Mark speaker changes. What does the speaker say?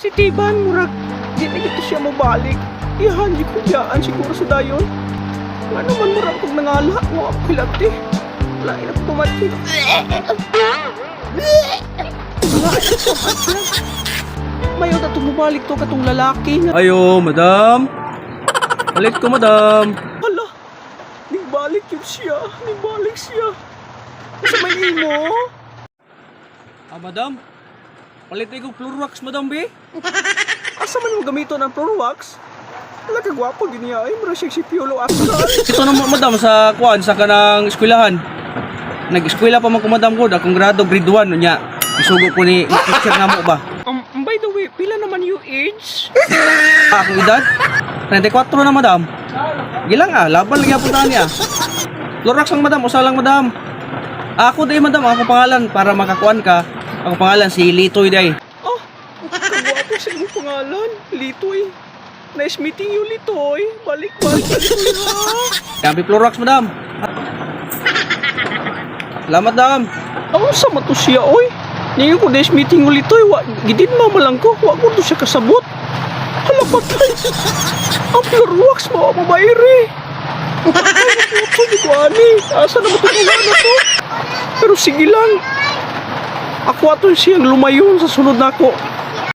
Speaker 1: Si Tiban, murag, di na gito siya mobalik. Iyahan, di ko biyaan siguro sa dayon. Nga naman murag kog nangala, wa ako kilati. Lain ako pamati. Lain ako pamati. Mayo na mobalik to katong lalaki nga.
Speaker 2: Ayo, madam. Balik ko, madam.
Speaker 1: Hala, nigbalik yun siya. Nigbalik siya. Sa may imo?
Speaker 2: Ah, madam. Palit ko floor wax, madam, be.
Speaker 1: Asa man mo gamiton ang floor wax? Hala, kagwapo gini ay. Mura siya si Piolo Astral.
Speaker 2: Ito na mo, madam, sa kuan, sa kanang eskwelahan. Nag-eskwela pa man ko, madam ko. Akong grado, grade 1, nya. Isugo ko ni teacher nga mo ba?
Speaker 1: By the way, pila naman yung age?
Speaker 2: Ah, akong edad? 34 na, madam. Gilang ah, laban lagi po niya. Floor wax lang, madam, usa lang, madam. Ako day, madam, ako pangalan para makakuan ka. Ako pangalan si Litoy day.
Speaker 1: Oh, kagwapo sa imong pangalan. Litoy. Nice meeting you, Litoy. Balik, balik, Litoy, ha?
Speaker 2: Kampi floor wax, madam. Salamat, madam.
Speaker 1: Ako sa mato siya, oy. Ninyo ko nice meeting you, Litoy. Wa, gidin mama lang ko. Wa ko to siya kasabot. Hala, patay. Ang floor wax mo, mabayri. Patay, puto, di ko ani. Asa na matulungan na to? Pero sige lang. Ako ato siyang lumayon sa sunod nako.